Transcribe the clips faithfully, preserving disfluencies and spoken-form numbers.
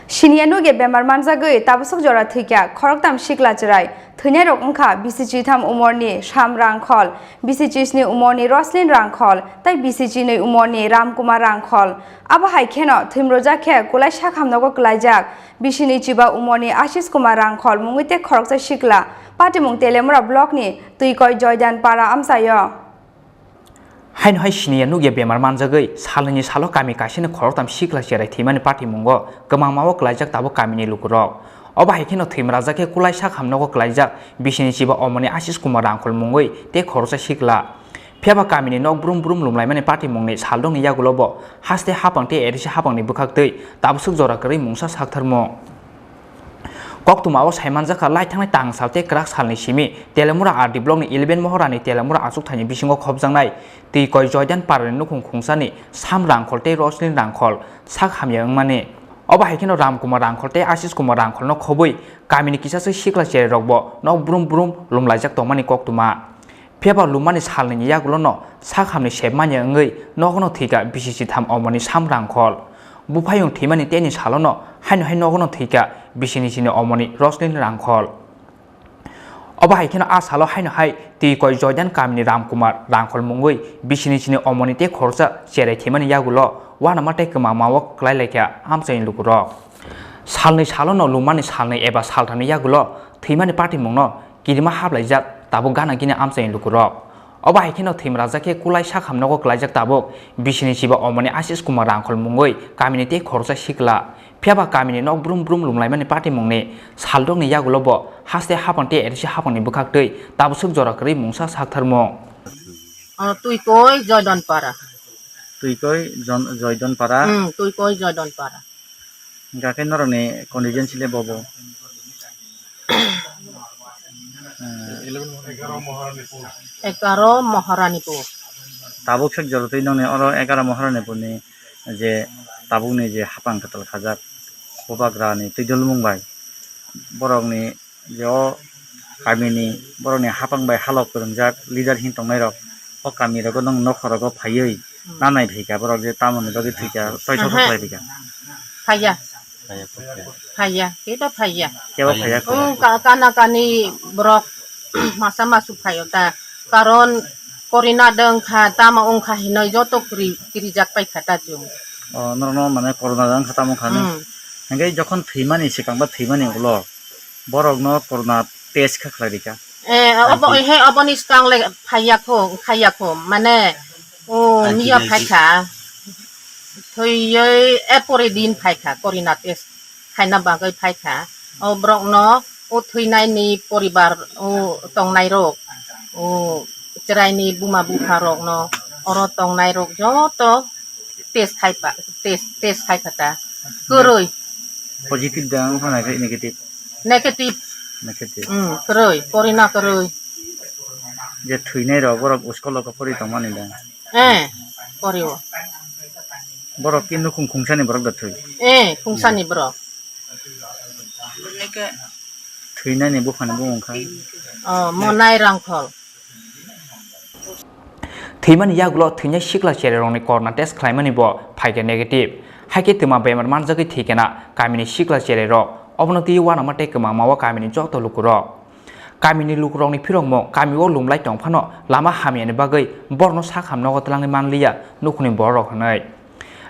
Siniya nugya bemar manjagwi tabaswk jora thwikha khoroktham sikla chwrai. Thwinairok wngkha bisi chitham umorni Sam Rangkhol, bisi chisni umorni Roslin Rangkhol tei bisi chinwi umorni Ramkumar Rangkhol. Abo hai kheno thwimrojak khe kulai sakhamnogo kwlaijak bisini chiba umorni Ashish Kumar Rangkhol mungwi tei khoroksa sikla. Patimung Telemura blockni Twikoi Joydan Para amchaio. Haino hai siniya nugya bemar manjagwi salnwini salo kami kaisani khoroktham sikla cherai thwimani patimungo kwmangmao kwlaijak tabuk kamini lukurok. Obo hai kheno thwimrajak khe kulai sakhamnogo kwlaijak bisini chiba omoni Ashish Kumar Rangkhol mungwi tei khoroksa sikla. Phiyaba kamini nok brum brum lumlaimani patimungni saldongni yagulo bo haste hapang tei erisi hapangni bwkhaktwi tabaswk jora kwrwi mungsa saktharmung. Koktwmao saimanjakha, lai thangnai tangsal tei kwrak salni simi Telemura R D blockni eleven Mohorani Telemura achukthani bisingo khopjaknai Twikoi Joydan Parani nukhung khungsani Sam Rangkhol tei Roslin Rangkhol sak hamya wngmani. Obo hai kheno Ramkumar Rangkhol tei Ashish Kumar Rangkholno khobwi kamini kisaswk sikla cherairokbo nok brum brum lumlaijak tongmani koktwma. Phiyaba lumani salnwini yagulono sak hamni sep manya wngwi nogono thwikha bisi chitham omoni Sam Rangkhol. Buphayung thwimani teni salono haino hai nogono thwikha bisini chini omoni Roslin Rangkhol. Obo hai kheno a salo haino hai Twikoi Joydan kamini Ramkumar Rangkhol mungwi bisini chini omoni tei khoroksa cherai thwimani yagulo uanama tei kwmangmao kwlai laikha amchaini lukurok. Salnwi salono lumani salnwi eba salthamni yagulo thwimani patimungno kirima haplaijak tabuk gana gini amchaini lukurok. Obo hai kheno thwimrajak khe kulai sakhamnogo kwlaijak tabuk bisini chiba omoni Ashish Kumar Rangkhol mungwi kamini tei khoroksa sikla. Phiyaba kamini nok brum brum lumlaimani patimungni saldokni yagulo bo haste hapang tei erisi hapangni bwkhaktwi tabaswk jora kwrwi mungsa saktharmung. O, Twikoi Joydon Para. Twikoi Jon-, Joydon Para. Hmm, Twikoi Joydon Para. Hingkha khe norokni constituency le bobo? Eh, Egaro Moharanipur. Tabuk sek jorotwi nongni oro Egaro Moharanipurni je tabukni je hapang kwtal khajak Bubagrani twidulmung bai borokni je o kamini borokni hapang bai halok kwrwngjak leader hin tongnairok o kamirogo nwng nokhorogo phaiwi Hmm. nanai phaikha borok je tamoni bagwi thwikha, toisa Aha. khlai phaikha. Phaiya. Phaiya, phaiya. Phaiya, kebo phaiya kho. Hmm, ka-, kana kani borok masa masu phaio ta. Karon korina dwng kha, tamo wng kha hinoi joto kri-, kirijak pai kha ta chwng. O, norokno mane korona dwng kha tamo wng kha ne? Hmm. Hingke jokhon thwimani swkang ba thwimani ulo borokno korona test kha khlai rikha. Eh, obo, Anti- he, oboni swkang le phaiya kho, khaiya kho, mane, o, miya Anti-, phaikha. Thwiwi e pore din phaikha, korina test khaina bagwi phaikha. O borokno, o thwinaini poribar, o tongnairok, o chwraini buma bupharokno, oro tongnairok joto test khai pa, test, test khai kha ta. Kwrwi. Positive da wngkha na khe negative? Negative. Negative. Hmm, kwrwi, korina kwrwi. Je thwinai rok borok school o pori tongmani da? Eh, pori o. Borok ki nukhung khungsani borok da thwi? Eh, khungsani borok. Thwinani buphani bumung kha? Oh, Monai Rangkhol. Thwimani yagulo thwinai sikla cherairokni korna test khlaimani bo phaikha negative. Haikhe twma bemar manjagwi thwikha na kamini sikla cherairok. Obono twiwi uanama tei kwmangma o kamini joto lukurok. Kamini lukurokni phirokmung kamio lumlai tongphano lama hamyani bagwi borokno sak ham nogo twlangwi manliya nukhungni bororok hwnwi.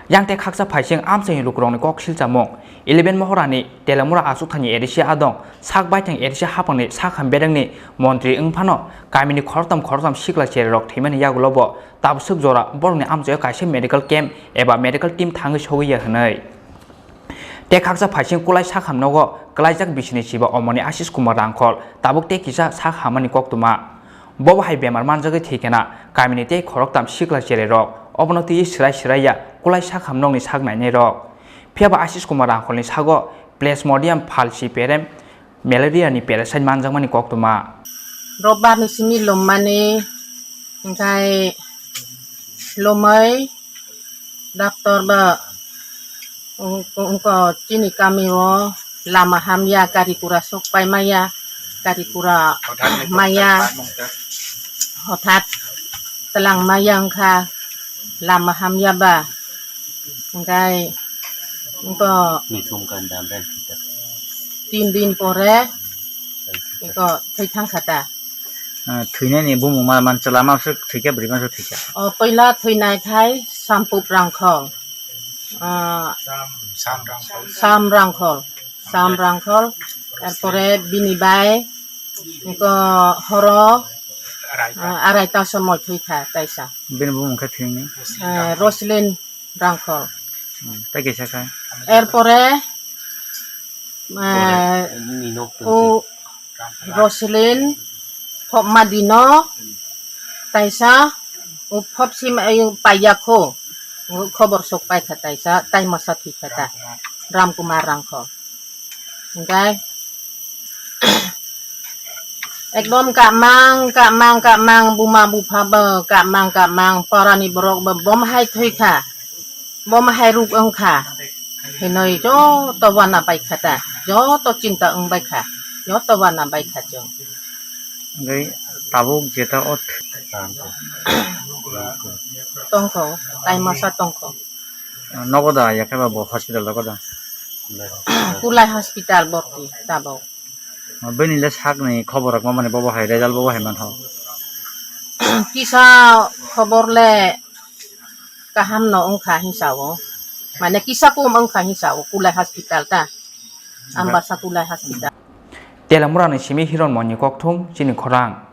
Yang tei khaksa phaising amchaini lukurokni kok silchamung. Eleven Mohorani Telemura achukthani A D C adong sak baithang A D C haphangni sak ham bedekni montri wngphano kamini khoroktham khoroktham sikla cherairok thwimani yagulo bo tabaswk jora borokni amchaio kaisa medical camp eba medical team thangwi sogwi ya hwnwi. Tei khaksa phaising kulai sak ham nogo kwlaijak bisini chiba omoni Ashish Kumar Rangkhol tabuk tei kisa sak hamani koktwma. Bobo hai bemar manjagwi thwikhe na kamini tei khoroktham sikla cherairok obono twiwi swrai swrai ya kulai sak ham nokni sak nainairok. Phiyaba Ashish Kumar Rangkholni sago Plasmodium falciparum malaria ni parasite manjakmani koktwma. Robar ni simi lummani, hingkhai lumwi doctor ba wng-, wngkha chini kami o lama hamya, gari gura sok pai maya, gari gura maya, hothat tlang maya wngkha lama hamya ba, hingkhai Iko Ni thum kan dam ren thita. Tin din pore iko thwi thang kha ta. Ah, thwinani bumung ma, man chwla ma se thwikha, bwrwi ma se thwikha. O, poila thwinai khai Sampup Rangkhol. Ah, Sam, Sam Rangkhol. Sam Rangkhol. Sam Rangkhol. Erpore bini bai iko horo, Araita. Ah, araita somoi thwikha taisa. Bini bumung khe thwini? Eh, Roslin Rangkhol. Hmm, tei kaisa kha? Erpore, eh, Ni nok o Roslin Phopmadino taisa o Phopsim, eh, paiyakho. O khobor sok paikha taisa, tai masa thwikha ta. Ramkumar Rangkhol. Hingkai ekdom kamang, kamang, kamang, buma bupha bo kamang, kamang, parani borok bo bom hai thwikha, bom hai ruk wngkha. Hinoi joto wana baikha ta, joto chinta wng baikha, joto wana baikha chwng. Hingkai tabuk jeta o th- Tongkho, tai masa tongkho. Nogo da, yakhe ba bo hospital rogo da? Kulai hospital borti tabuk. Bini le sakni khobor rok mamani bobo hai result bobo hai mantho. Kisa khobor le kaham no wngkha hinsa o. Mane kisa kom wngkha hinsa o Kulai hospital ta. Ambasa Kulai hospital. Telamura ni simi Hiron Moni kokthum chini khorang.